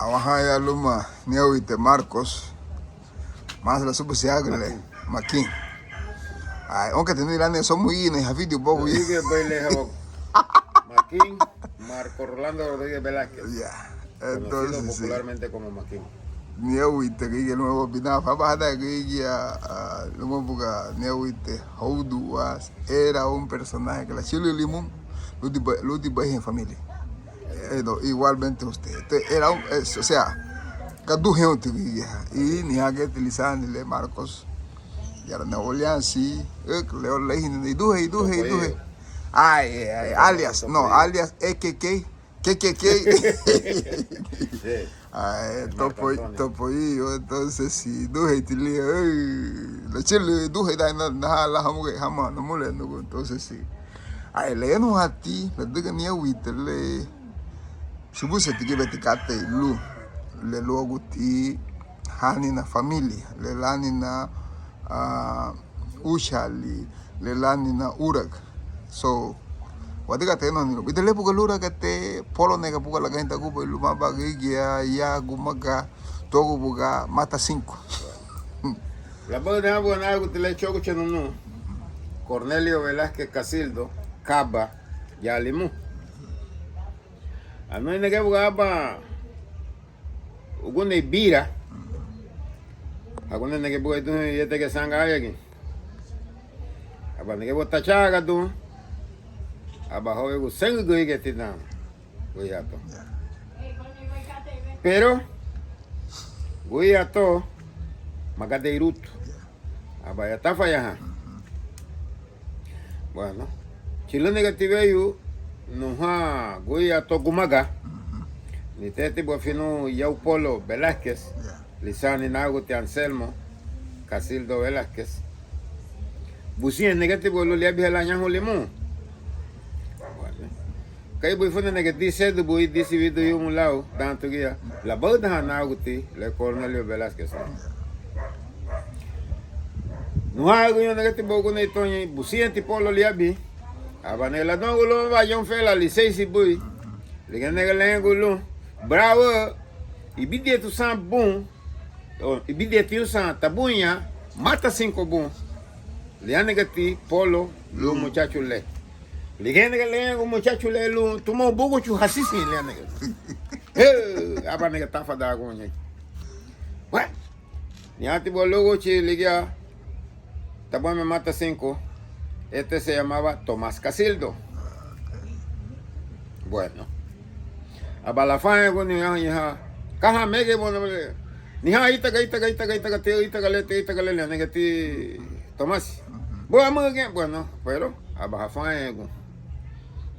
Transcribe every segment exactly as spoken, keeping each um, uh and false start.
Awaha ya luma niawite Marcos, más lasubusi agüle Makin. Ay, onketi ni lani somu ina ha video bogu. Igabei le hawa Makin, Marco Rolando Rodríguez Velázquez, ya, conocido entonces, sí, popularmente como Makin. Niawite gürigia luma bogu bina, faba hada gürigia, ah, luma buga niawite Houdu was, era un personaje que la chile limón, ludi ba, ludi ba en familia. Eh, no, igualmente usted. Te-, era un, es, o sea, ka duhe un tigi ya. Y ni hageti lisani le Marcos. Yara na Orleans, sí. Eh, leo le hini, iduhe, iduhe, iduhe. Ay, ay, alias, no, alias E K K, K K K. Ay, Marco Topo, Antonio. Topo, y yo, entonces, sí, duhe, tili, ay, la chile, duhe, da, na, na, la, hamuge, hama, na mule, no, entonces, sí. Ay, le, no, hati, la, diga, ni awite, le. Subuseti gibeti katei lun, le luaguti hanina familia, le lánina, ah, úchaali, le lánina úraga. So, wadügati nani lun. Ida le buga lúragate, Polo nege buga lagañidagubei luma ba gürigia ya gumaga, tuagu buga Mata Cinco. Labahüdahan buga náguti le chóugucha nunu, Cornelio Velázquez Casildo, kaba ya limu. Anúenegebuga aban ugunei bira, agunenege buga iduheñu yetege sanga ayagiñe. Aba negebuga tachagadun, aba hóuwegu seingü gürigia tidan guya to. Pero guya to magadeirutu. Aba ya tafayahan. Bueno, chilünigati weyu nuha guya to gumaga. Niteti buga finu yau Polo Velázquez, lisani náguti Anselmo Casildo Velázquez. Busiñe negeti buga lun liabiha lan ñahoun limun. Bueno. Kei bui funa nege disedü bui disi widu yumu lau dan tugia. Labahüdahan náguti le Cornelio Velázquez. Nuha güñü negeti buga ugunei toñi, busiñeti Polo liabin. Aba nege ladoun gulun ba youn fela liseisi bui. Ligía nege leñegu lun. Bravo. Ibidiñetu san bun. O, ibidiñeti yusan tabuña, Mata Cinco bun. Lianegati Polo lun muchachu le. Ligía nege leñegu muchachu le lun, tumoun búguchu hasisi lianegati. He, aba nege tafadagun ñein. Bueno, niati buga lúguchi ligía tabuame Mata Cinco, este se llamaba Tomás Casildo. Bueno. Aba lafañegun ni añaha, kaha megei, bueno, niha ítaga, ítaga, ítaga, ítaga, ti, ítaga le, ti, ítaga le, lianegati Tomás. Bueno, muy bien, bueno, pero aba hafañegun.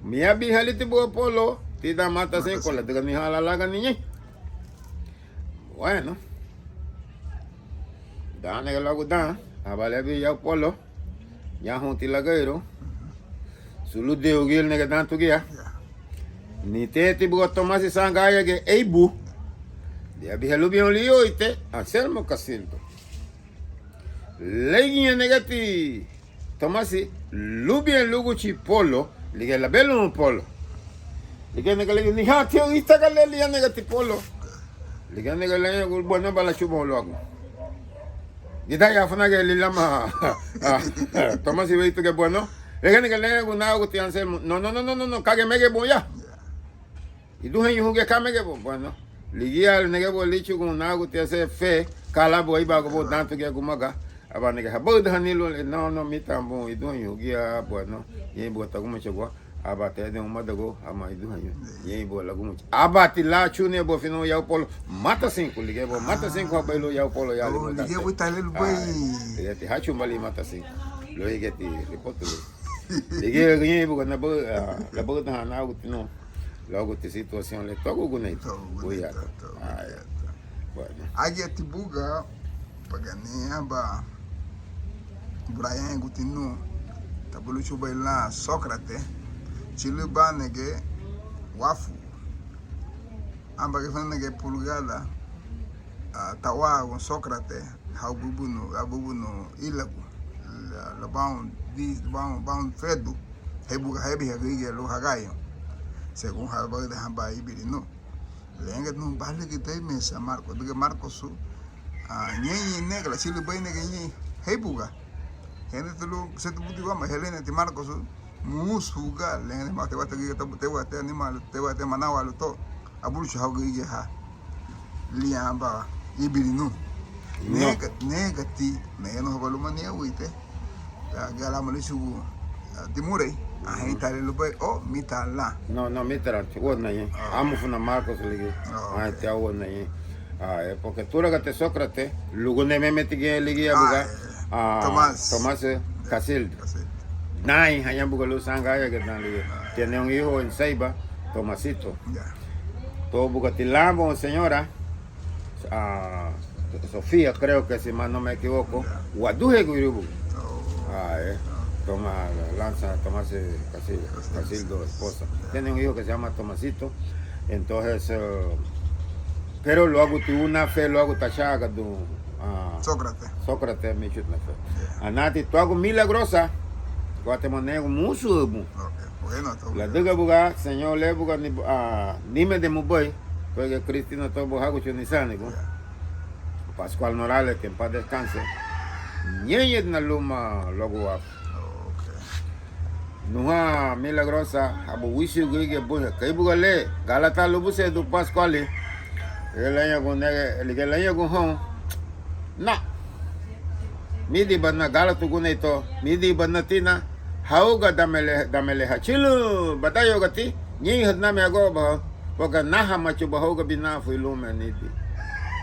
Miabihaliti buga Polo tidan Mata Cinco, ladüga niha lalaga niñein. Bueno. Dan nege luagu dan, aba liabin yau Polo, ñahounti lageirun, suludiu gil nege dan tugia. Niteti buga Tomasi sanga ayagiñe eibu, liabiha lubiñoun liyoite, Anselmo Casildo. Leigiñe negeti Tomasi, lubiñe lúguchi Polo, ligía lebelun Polo. Ligía nege le, niha ti ítaga le, liña negeti Polo. Ligía nege le, bueno, ba lachuboun luagu. Gidaya funage lilama, ah, Tomasi weituge, bueno. Ligía nege le, gunaguti Anselmo. No, no, no, no, no, no, kage megeboun ya. Iduheñu huguya, ka megeboun? Bueno, ligía nege buga líchugun náguti ese fe, ka labu éibaguboun dan tugia gumaga, aba nege habaüdahani lun, no, no, mítara bun, iduheñu huguya, bueno, ñein buga tagumuchagua, aba tede umadagu, ama iduheñu, ñein buga lagumucha. Abati lachuniña buga finu yau Polo, Mata Cinco, ligía buga Mata Cinco habei lun yau Polo ya lun, ligía buga tale lubei. Ligíati hachumbalin Mata Cinco, luéigati ripotu lun. Ligía ñein buga naba, ah, labaüdahan náguti nun. Luaguti situación le tuagu ugunei. Tuagu ugunei, guya. Tuagu ugunei. Bueno. Ágiati buga, pagani aba burayañaguti nun, tabu luchubei lan Sócrates, chülüba nege wafu. Aba gifa nege pulgada, ah, tawagun Sócrates, hau bubunu, hau bubunu ilagu, la, labaun di, labaun, labaun fedu, hebuga, hebiha gürigia lun hagañu, según habaüdahan ba íbiri nun. Lariñaga nun: Bálügüdei mesa Marcos, ladüga Marcos, ah, ñeinñein nege lachülübei nege ñein héibuga. Hénrenguti lun, busenti bumuti wama, heleneti Marcos murusun ga, lariñaga: Tewati, tewati, tewati, tewati manawaalu to abuluchaha gürigia ha liabin íbiri nun. No. Nega, negati, meyanuhaba luma ni awite. Gala malichugu dimurei, ahein tali lubéi o mítara lan. No, no, mítara lan, úa nañein. Ah. Ámufuna Marcos ligía. Ah, ok. Ahein tia úa nañein. Ah, eh, porque túragate Sócrates, lugunememeti giñe ligía buga, eh, ah, Tomás. Tomás, eh, Casildo. Casildo. Nañein haña buga lun sangayagüdan ligía. Ah. Tiene un hijo en Ceiba, Tomasito. Ya. To bugati lanbon señora, ah, Sofía, creo que, si mal no me equivoco, ya, waduhegua irubu. Oh. Ah, eh. Ah. Toma, lanza, Tomás, eh, Casil-, Casildo. Casildo, esposa. Ya. Tiene un hijo que se llama Tomasito. Entonces, eh, pero luagu tiwuna fe, luagu tachagadun, ah, Sócrates. Sócrates, michutina fe. Ya. Anati tuagu Milagrosa, guatemalteco, musu bu. Ok, bueno, todo bien. Ladüga buga, señor le buga ni, ah, nimede mubéi, tuege Cristina to buga háguchu nisaanigu. Ya. Pascual Norales, que en paz descanse. Ñeñedina luma luagu wafu. Ok. Nuha Milagrosa, abu wisiu gürigia buga, kei buga le, gálata lubusedu Pascual, ligía lariñagun nege, ligía lariñagun houn, na. Mídinbana gálatu gunei to, mídinbana tina, hauga danme le, danme le hachülün badayogati, ñein hadiname agoba, porque náhamachuba hauga binaafin lume nidin.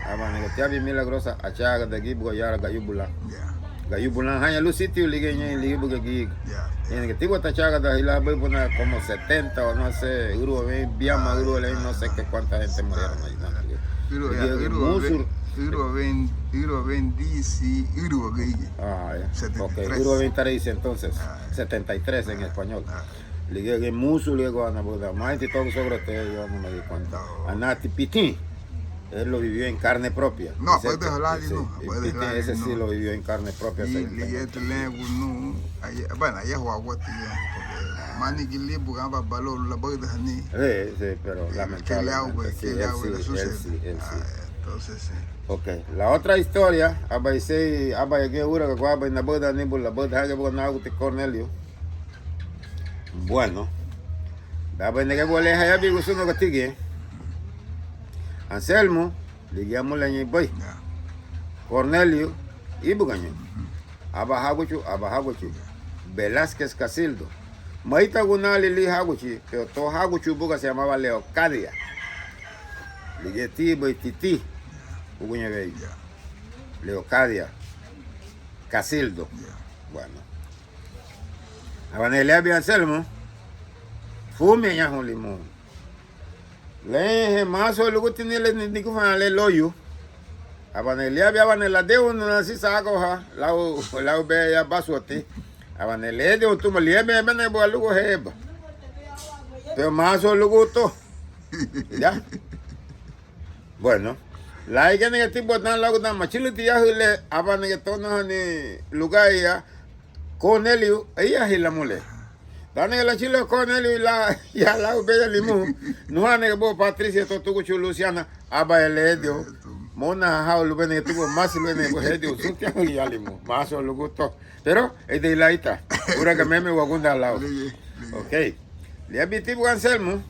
Aba nege tiabin Milagrosa, achagadagibuga yara gayubu lan. Ya. Gayubu lan haña lun sitiu ligía ñein ligibugiñe giñe. Ya, ya. Ñein nege tibuga tachagada hilá habeibuna como setenta o no sé, ürüwa wein biama, ah, ürüwa wein, no sé qué cuánta gente murieron ahí, no, ya. Ürüwa, ya, ligía ürüwa musu. Ürüwa wein, ürüwa wein disi, ürüwa gürigia. Ah, ya. Setenta y tres. Ok, ürüwa wein trece entonces. Ah, ya. Setenta y tres en español. Ah, ya. Ligía giñe musu, ligía guana buda. Maiti togu Sócrates, yo no me di cuenta. No. Anati Pitín. Él lo vivió en carne propia. No, Vicente, puede hablar, sí, no, puede Pitín, hablar, ese sí no. Lo vivió en carne propia, y se ligía lengu nu, bueno, allá jugó a guati ya, porque mani gilibu gaba balor la buda ni. Sí, sí, pero lamentablemente, sí, él sí, él sí, él sí. Ah, entonces sí. Ok, la otra historia, aba isei, aba yagía ura gagua, aba inabuda ni bu la buda, hage buga na aguti Cornelio. Bueno, daba nege buga le hayabi gusu no gatigi. Anselmo, ligía muleñeibei. Ya. Cornelio, íbugañu. Ujú. Aba háguchu, aba háguchu. Ya. Velázquez Casildo. Maita gunali li háguchi, pero to háguchu buga se llamaba Leocadia. Ligía tibei titi. Ya. Uguñe weyu. Ya. Leocadia Casildo. Ya. Bueno. Aba nege liabin Anselmo, fume ñahoun limún. Le masu luguti ni le ni, nigufana le loyu. Aba nege liabin, aba nege ladiu na sisa agoha, lau, lau be ya basuati. Aba nege lediu tuma liabin, aba nege buga lugu heba. Pero masu lugu to. Ya. Bueno, laige nege tibuga dan luagu dan machülüti yahü le, aba nege to nahani lugaia Cornelio, aya hila mule. Dan nege lachülü Cornelio la, ya lau beya limu. Nuha nege buga Patricia to túguchu Luciana, aba ya lediu. Mona hahau lubéi nege tibuga masi lubéi nege buga hediu sunti ahü ya limu. Masu lugu to. Pero, ida ila ita. Uraga meme wagunda lau. Ligi, ligi. Ok. Liabin tibuga Anselmo.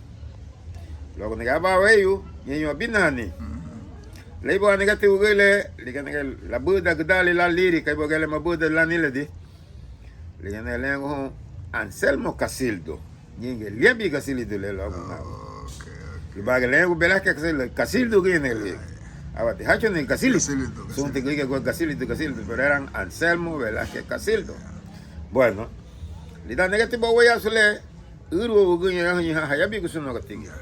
Luagu nege aban weyu, ñeinñoun abinahani. Mhm. Leibuga nege ti wügüri le, ligía nege labüdagüdali lan liri, kei buga le mabüda lan niledi. Ligía nege leñagun houn Anselmo Casildo. Ñeingiñe liabin Gasilidu le luagu na. Ok, ok. Lubá giñe leñagun Velázquez Casildo, Casildo giñe nege ligía. Ay. Ábati hachuni Gasilidu. Gasilidu, Gasilidu. Sunti gürigia guentó Gasilidu, Gasilidu, pero eran Anselmo Velázquez Casildo. Ya. Bueno, lidan nege tibuga wéiyaasu le, ürüwa wügüriña ñahoun ha, hayabi gusu no gatigi. Ya.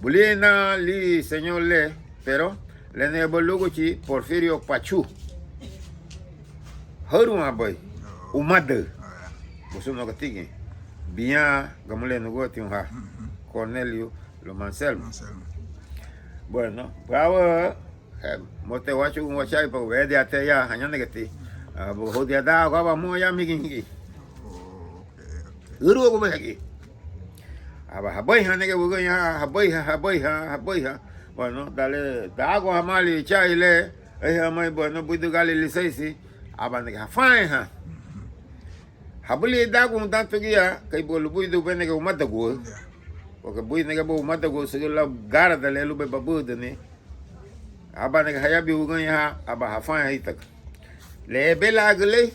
Bulina li señor le, pero le nege buga lúguchi Porfirio Pachú. Haruabei, umadaü. Gusu no gatigi. Bián gamulenu guati unha. Cornelio luma Anselmo. Anselmo. Bueno, bravo. Eh, mote wachugun wachaipa wede ate ya hañanegeti. Ah, bu hudi ada agua ba mu ya migi migi. Oh, ok, ok. Ürüwa gubei hagi. Aba habeiha nege wügüriña, habeiha, habeiha, habeiha. Bueno, dan le, dan agua hamaali ichari le, eiha hamei, bueno, buidu gali lisensi, aba nege hafarenhan. Habulieidagua dan tuguya, kei buga lubuidubei nege umadagu. Porque buidu nege buga umadagu, sügü lau gárada le lubéi babürüdüni. Aba nege hayabin wügüriña ha, aba hafarenhan ítara. Le ebelaagülei,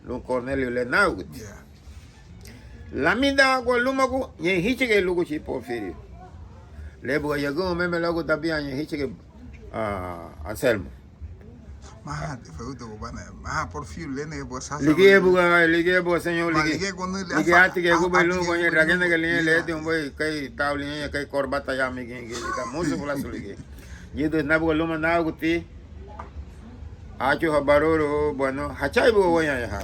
lun Kornéliu le náguti. Lamidaangua lúmagu, ñein híchigei lúguchi Porfirio. Le buga yagüme meme luagu David, ñein híchigei, ah, Anselmo. Maha, feudo bana, maha Porfirio, le nege buga sasa. Ligía buga, ligía buga, señor, ligía. Ligía átiguagubei lun, ñein ragenegeliñein le diunbei, kei tau liñein, kei korbata ya, migin, ligía, musu fulasu ligía. Ñidüna buga luma náguti, achuha baruru, bueno, hachai buga wañaña ha.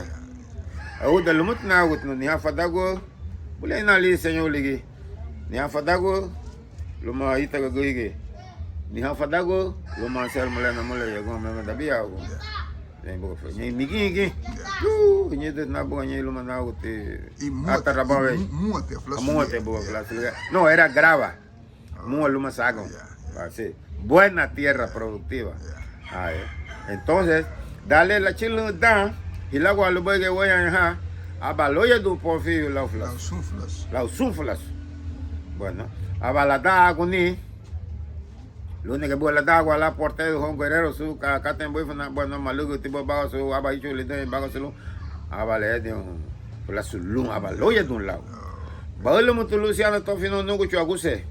Aguda lumuti náguti nu, niha fadagu, bulei na li señor ligi. Niha fadagu, luma ítara gürigia. Niha fadagu, luma Anselmo le namule yagüme meme David agu. Ñein buga fe, ñein migin gi. Yu, ñidüna buga ñein luma náguti. Ata rabawei. Múate buga fulasu ligía. No, era grava. Múa luma sagoun. Ah, sí. Buena tierra productiva. Ah, eh. Entonces, dan le lachülürün dan, hilagua lubéi giñe wañaña ha, aba lóuyadun Porfirio lau fulasu. Lau sun fulasu. Lau sun fulasu. Bueno, aba ladaaguni, lun nege buga ladaagua lan portero houn guerrero su, ka, katei buífuna, bueno, malügüti buga bágasu, aba íchugulidei bágasu lun, aba lediun fulasu lun, aba lóuyadun lau. Baülümütu Luciano to finóun núguchu aguse.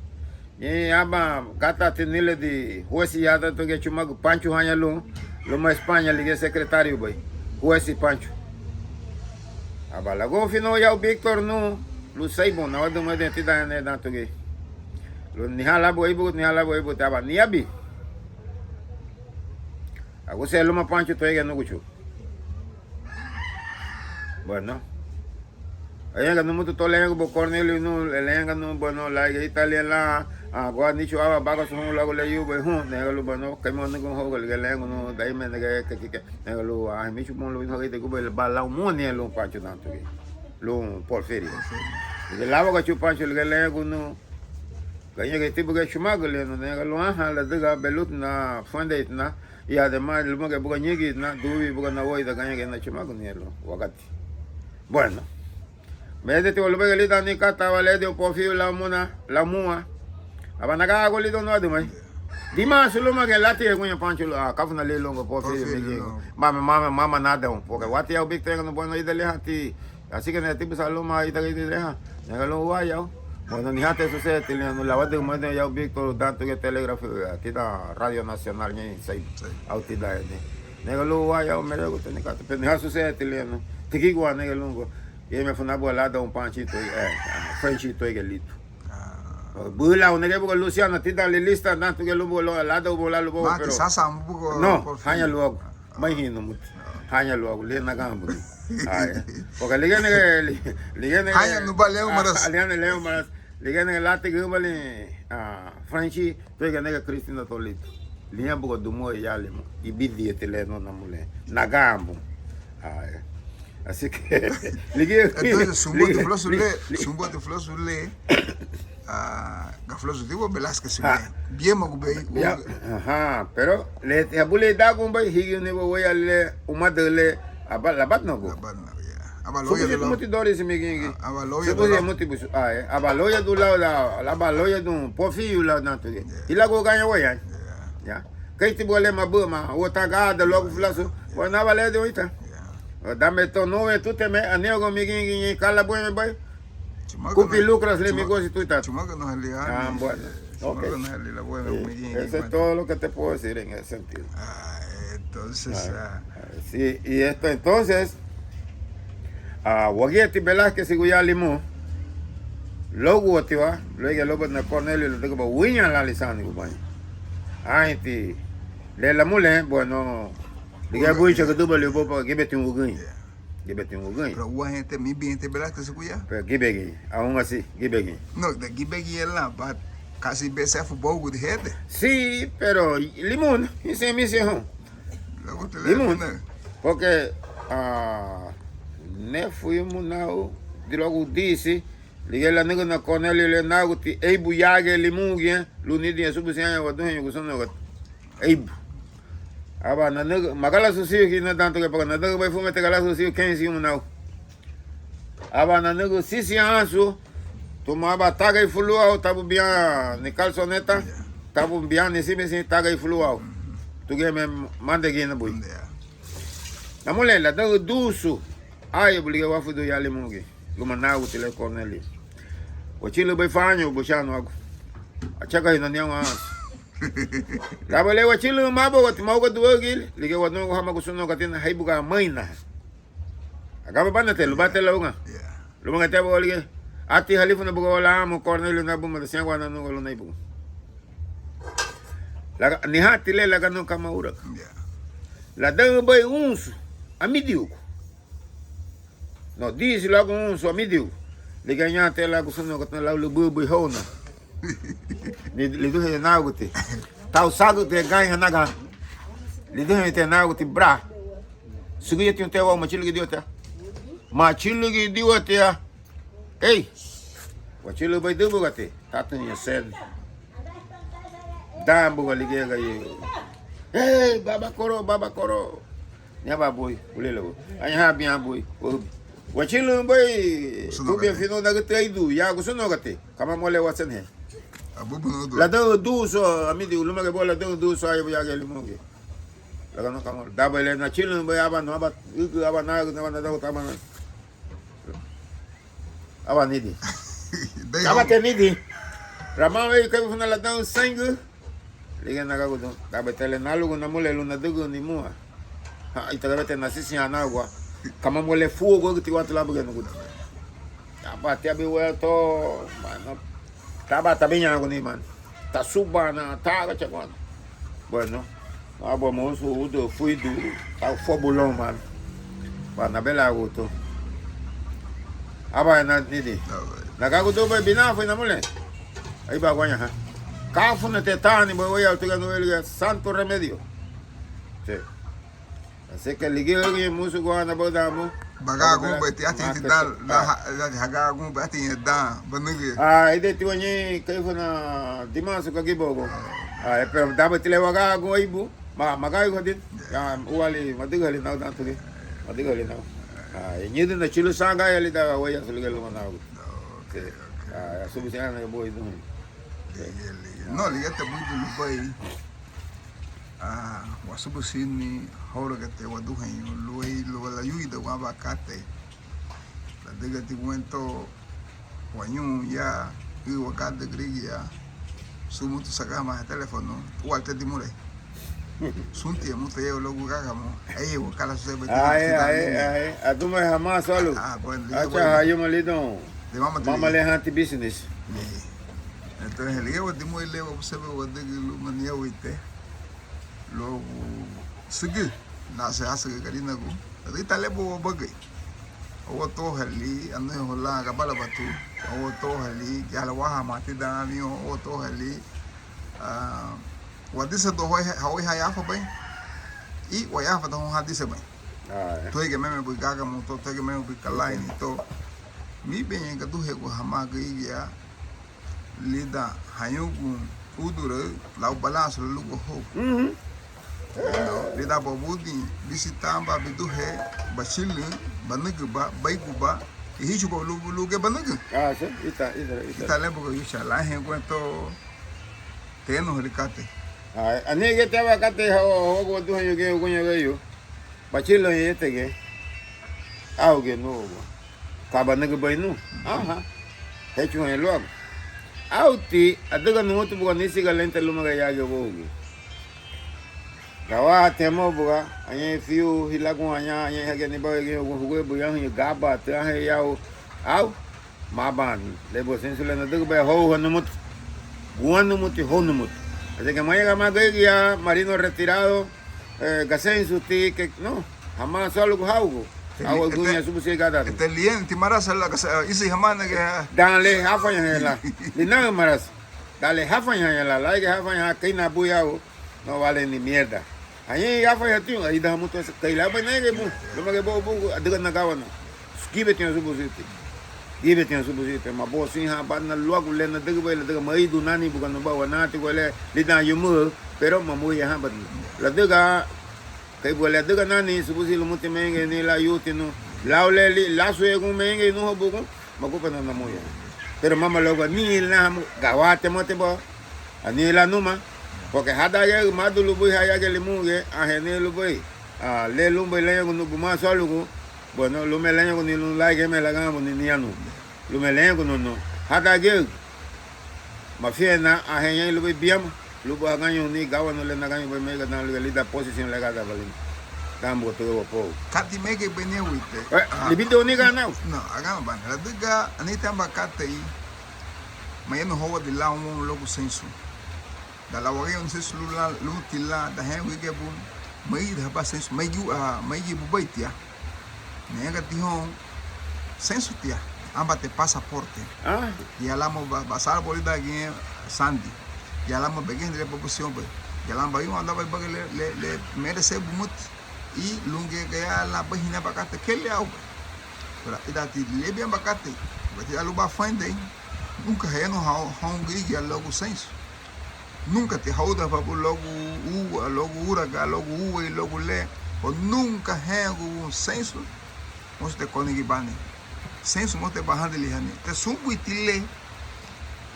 Ñein aban kátaati níledi huesi ya dan tuguya chumagu Pancho haña lun, luma España ligía secretario bei, huesi Pancho. Aba lagunfinóun yau Víctor nun, lun Seibun, nawadümeidin tidan ne dan tuguya. Lun niha labu éibuguti, niha labu éibuguti, aba niabin. Aguse luma Pancho to eige núguchu. Bueno. Añaga numutu to leñaga buga Cornelio nun, le leñaga nun, bueno, lárigiñe Italia lan, ah, gua nichu aban bágasu hun luagu le yubei hun, leñaga lun, bueno, kei manügün houga, ligía leñaga nun, darí me nege kekike, leñaga lun, ah, michu bun lun, hagei degubei ba lau muni lun Pancho dan tuguya, lun Porfirio. Ligía lábuga chu Pancho, ligía leñaga nun, gañeigei ti buga chumagu le nun, leñaga lun, aha, ladüga belutina, fuendeitina, y además, lúmagiñe buga ñǘgiñetina, duuwi buga nawoida gañeigei na chumagu ñein lun wagati. Bueno. Médetiwa lubéi giñe lidan ni kata, aba lediu Porfirio lau muna, lau múa. Aba nagagua lidoun nuadimei. Dimaasu lúmagiñe látiñeguña Pancho lun, ah, káfuna li lungua Porfirio, Porfirio, migin. Mama, mama, mama nadan, porque wati yau Víctor yaganu, bueno, ida liha ti Así que nege tibusa luma ítara gürigia, nege lun wáyau. Bueno, nihán te susereti liña nun, lawadügümadina yau Víctor dan tuguya telégrafo, eh, tidan Radio Nacional ñein Seibu. Au tidan, eh, nege lun wáyau, mereguti ni kata, pero nihán susereti liña nun, tigigua nege lungua. Yeme funa buga ladan Panchito, eh, Frenchito, Gelito. Bula, nege buga Luciana tidan lilista dan tuguya lun buga ladan buga lun buga, pero no, haña luagu. Maihin numuti. Haña luagu, ligía naganbuni. Porque ligía nege, ligía nege, haña nuba leumarasu. Ligía nege leumarasu. Ligía nege látigübalin, ah, Franchi, tuéigiñe nege Cristina Tolito. Liña buga dimurei ya lima. Ibidiñeti le nun namulen. Naganbun. Así que, ligía. Entonces, sumbuati fulasu le, sumbuati fulasu le. Ah, gafulasu diwa Velázquez, ah, biemagubei, ya, ajá, pero le, ya buli dagun bai, higi ni bo waya le, umada le, aba, labat no go. Labat no, ya. Aba loya. Subusi lo muti Doris, mi gingi. Ah, aba loya. Subusi lo muti busu, ah, eh, aba loya du la, la, aba loya du, Porfirio la, na tu. Ya. Ila go gaña waya. Ya. Ya. Kaiti bo le mabu ma, o tagada logo fulasu. Ya. Bo na ba le de oita. Ya. Dame to no, eh, tu te me, aneo go mi gingi, kala bo me bai. Kupi lukras le mi gosi tuita. Ah, bueno. Ok. Sí, eso es todo lo que te puedo decir en ese sentido. Ah, entonces, ah, sí, y esto entonces, ah, wagía ti Velázquez sigu ya limu. Luagu tiwa, luagu lobo na Cornelio le digo ba wiña la lisani gubaña. Ay ti le la mule, bueno. Diga buicha que duba le boba que beti un guguña. Gibeti un guguña. Pero hubo gente, mi bien, te verás que se cuya. Pero gibegi, aún así, gibegi. No, de gibegi es la, but casi besa fu bogu de gente. Sí, pero limón, ese me dice, ho. Luego te le limón. Porque, ah, ne fuimos now, de luagu disi, Ligía lanügüna Kornéliu le náguti éibu yagiñe Limúgiñe lun nídiña subusiraña waduheñu gusunuguti. Éibu. Aba nanügü, magalasu siu kei nadantu kei paga, nadügübei furumiñeti galasu siu kei simu nau. Aba nanügü sisiansu, tuma aba tagei fuluau, tabu bián ni kalsoneta, tabu bián ni sibisi, tagei fuluau. Tugeme mande gina bui. Namulen, ladaü duusu, ayubu ligía wáfuridun ya Limúgiñe luma náguti le Kornéliu. Wachülübei fañu buchá nuagu. Achagahina niawa ansu. Laba le wachülü mabawati mauga duaügili, ligía wanuagu hama gusunugatina héibuga amaina. Agaba banate, lubate lauga. Luma gati aba walige. Ati halífuna buga wala amu Kornéliu nabuma da siñagua nanuga luna éibuga. Laga, nihati le laganun kama uraga. Ladaübei unsu, amidiugu. No, disi luagu unsu, amidiugu. Ligía ñañate lagu sunu gatu lau lububui houna. Ni, liduhe náguti. Tau sagü te gai hanaga. Liduhe te náguti bra. Sügüyeti unte wau machülügidiwatia. Machülügidiwatia. Ei. Wachülübei dübügati. Tatuña sen. Dan buga ligía gayu. Ei, baba koro, baba koro. Ñaba bui, bulilabu. Añaha bian bui. Wachülübei. Tubia finu nagütü aidu. Ya gusunugati. Kama mole wasenhe. Ladaü duusu, amidi, ulumage bo ladaü duusu, ayubu yagiñe Limúgiñe. Laganun kama, dabei le nachülübei, aba nu, aba, ügü, aba nagü, aba nadagu, aba na. Aba nidi. Aba te nidi. Rama wei kei funa ladaü seingü. Ligía nagagudun. Dabei te le nalugu namule lun nadügüni mua. Ha, ita dabei te nasisiña nagua. Kama mole fuogu agüti watu labuge nugudu. Aba te abi wea to, mano. Taba tabiñaguni, mano. Tasubana, tagachaguana. Bueno, aba mosu udu fuidu, tau fobulon, mano. Ba nabela gutu. Aba na nidi. Nagagudu be binafu namule. Aiba guaña ha. Kafuna te tani bo wea tuga no el santo remedio. Sí. Así que ligía musu guana bo damu. Bagagun be ti ati dan la ha, la hagagun be ati dan banigi. Ah, ide ti wañi kaifuna dimasu kagibogo. Ah, pero daba ti le wagagun aibu. Ma, magaigu hadin. Ya, uali madügali nau dan tugi. Madügali nau. Ah, ñidi na chilu sanga ya lida waya suliga luma nau. Okay, okay. Ah, subu siana bo idu. No, ligía te buidu lubai. Ah, wasubusini, hauragate waduheñu, luéi, luéi layuida guaba katei. Ladügati guentó, wañu ya, ü wagada gürigia, sun mutu sagama ha teléfono, ualte dimurei. Sunti mutu yeu luagu gagamu, ei wakala susebe. Ai, ai, ai, aduma hama solo. Ah, bueno, ligía. Acha hayuma lidon. Mama le hanti business. Entonces, ligía wadimuei le wabusebe wadügü luma niawite. Luagu sügü, nase asügü Garinagu, adügüta lebu wabagei. Owo tohali, anuheho lan gabalabatu, owo tohali, giñe la wahama tidan avión, owo tohali, ah, wadisedu hawéi, hawéi ha yafabaña, i wayafada houn ha disebaña. Tuéigiñe meme buri gágamu to, tuéigiñe meme buri kalaini to, míbeña gaduhegu hamá gürigia, lidan hayugun úduraü lau balansu lun lugu hau. Lidan babudin bisitan ba biduhe bachülün, banügüba, beiguba, i híchuba lun, lun giñe banügün. Ítara le buga yucha, laheñu guentó tenuhali katei. Anihagüti aban katei hawagu waduheñu giñe uguñe weyu. Bachülüñeñeti giñe, áugiñe nuagua. Ka banügübei nun? Aha. Héchuhaña luagu. Auti, adüga numutu buga nisiga lente lúmagiñe yágiñe ubouagu. Gawahatiña mosu buga, añahein fiu hilaguaña, añahein hagía nibagari giñe uguñe huguya buri ánhaña gabatü, ánhaña yau. Au. Maban, le busén sule nadügübei hóuha numuti. Guán numuti, hou numuti. Así que mañaga ma gürigia marino retirado, eh, gaseinsuti, que, no, hamá sualugu haugu. Au, aguña subusi gada. Ete lienti marasa la gasa, isi hamá nege. Dan le hafaña la. Linaü marasa. Dan le hafaña la, laige hafaña, keina bui au. No vale ni mierda. Añein yafaña tiñu, aida hamutu asa, kei labai nege bu, luma ge bo bu, adüga nagawana. Skibetiña subu siti. Gíbetiña subudi te mabosinhan bana luagu le nadügübei, ladüga maridu nani buga nubá wanati gua le lidan yumurü, pero mamuyahan bana. Ladüga kei buga le adüga nani subudi lumuti mengei ni la yuti nu. Lau le li lasu egun mengei nu habugun, magubana namuya. Pero mama luagu ani lan hamu gawate mote bo. Ani lan numa. Porque hadagiñe madu lubui hayage limunge, anhein ni lubui. Ah, le lunbei lañagun nubu ma sualugu. Bueno, lun me lañaguni lun laige me laganbuni nianu. Lun me lañagunu nu. Hadagiñe. Mafiana, anhein ñein lubéi biama, luba hagañoun ni gawanu le nagañoubei meiga dan lidan posesión legada balin. Dan buga tuga wapou. Kati mege benia wite. Eh, libido ni ganau. No, agama bana. Ladüga, anita amba katei. Mayanu howadi lan woun luagu seinsu. Dan lan wagañoun seinsu lun lan, lunti lan, dan hengu igia bun. Maida haba seinsu, maigi, ah, maigi bubei tia. Nega tihon, seinsu tia, amba te pasaporte. Ah. Ya lamo ba, basara bolidagiñe sandi. Ya lamo begehendre babusión be. Ya lamo bayuan daba ibage le, le, le, mere se bumuti. I lunge gaya la bahina bakate kele au be. Pero idati lebian bakate. Bati aluba fende. Nunca hayanu ha, ha un grigia logo seinsu. Nunca ti hauda fabu logu uwa, logu uraga, logu uwei, logu le, o nunca hengu seinsu, mosu te konigi bani. Seinsu mosu te bahandili hani. Te sunbuiti le,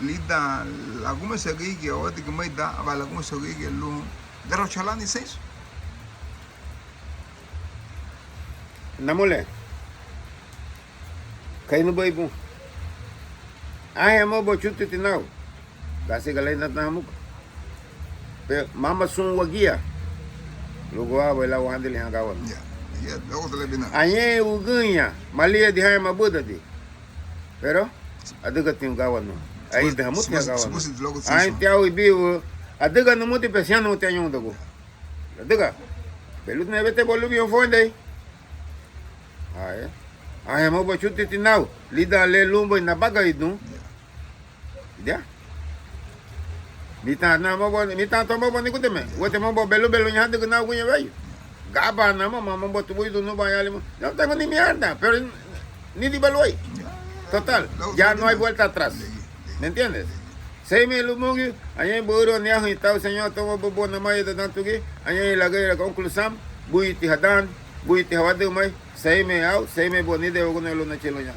lidan lagumesegigi, o digi maida, aba lagumesegigi lun, dero chalani seinsu. Namule. Kei nubei bun. Anhein amu ba chutiti nau. Gasi galei nata hamuga. Pe mama sun wagia. Lugu abai la wahandili hagawa. Ya. Ya, lugu tele bina. Añe uguña. Malia di haya mabudadi. Pero adüga tin gawa nu. Ai de hamuti hagawa. Añe tiau ibiu. Adüga numuti pesianu muti añundagu. Ladüga, belutina bete bolubiñu fondei. Ae. Ahe mobo chutiti nau. Lidan le lunbei nabagaridun. Ya. Mitan na mobo, mitan to mobo niguteme. Wete mobo belu belu ñadügü nau guñe weyu. Gaba na mama mobo tubuidu nuba yalimu. No tengo ni mierda, pero ni di baluei. Total, ya no hay vuelta atrás. ¿Me entiendes? Seime lumugi, añahein bürüwa ni ahüñü tau, Señor, toma bobo namaya dadantugi, añahein lageira conclusión, buiti hadan, buiti hawadumai, seime au, seime bo nide waguna luna chiluña.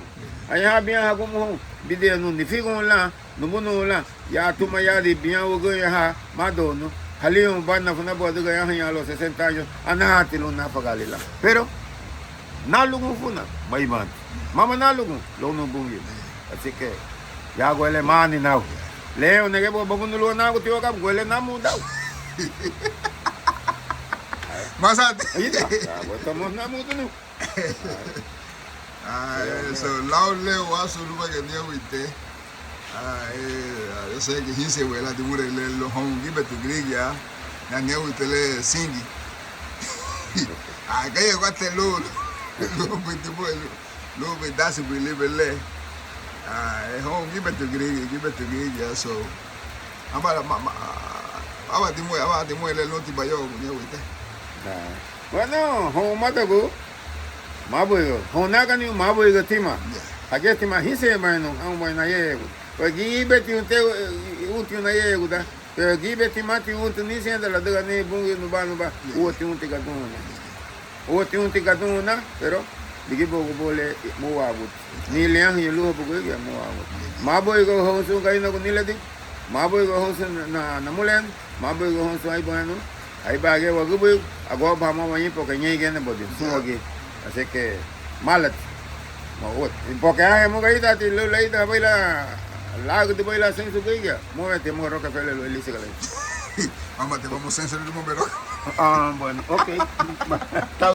Añaha biña hagumu hon, bidia nu nifigun lan, nubunu lan, ya tuma ya di biña wagüña ha, madonu, haliun bana funa bo adüga ya ahüñü a los sesenta años, anahati lun nafagali lan. Pero, nalugun funa, maibanti. Mama nalugun, lonu Bungiu. Así que, ya guele mani nau. Leo nege bo bagunu lua nagu tiwa gabu guele namu dau. Masati. Ida, ya guele tamo namu dunu. Ah, eso, lau leo wasu luba genia wite. Ah, eh, ah, yo sé que hínsiñe wela dimurei le lo hon gíbetu gürigia, na neu itele singi. Ah, gaya guate lu, lu, lu, lu, lu, be dasi bui libe le. Ah, eh, hon gíbetu gürigia, gíbetu gürigia, so. Aba, ma, ma, aba dimurei, aba dimurei le lunti bayo, neu ite. Ah. Bueno, hon madagu, mabuiga, hon nagani mabuiga tima. Ya. Hagía tima hínsiñebaña nun, hon baña nayegu. Pues gíbeti unte, eh, unti nayegu da. Pero gíbeti mati unti ni sienda ladüga ni Bungiu nuba nuba. Ya. Uati unti gaduna. Uati unti gaduna, pero ligibuagu bole muaguti. Ni liahuñu luha buguigia muaguti. Ya. Mabuiga hon sun gainagu niledi. Mabuiga hon sun na, na, namulen. Mabuiga hon sun aibaña nun. Aibagia wagübüi, aguabaha mama ñein porque ñein gene bodi, sun wagía. Así que, malati. Ma, ua, porque ahe muga idati, lu, la ida, baila, lagüdü baila, sin su guigia. Muévete, muga roca fele, lu, elise, galai. Mama, te vamos a censurar el número. Ah, bueno, ok. Está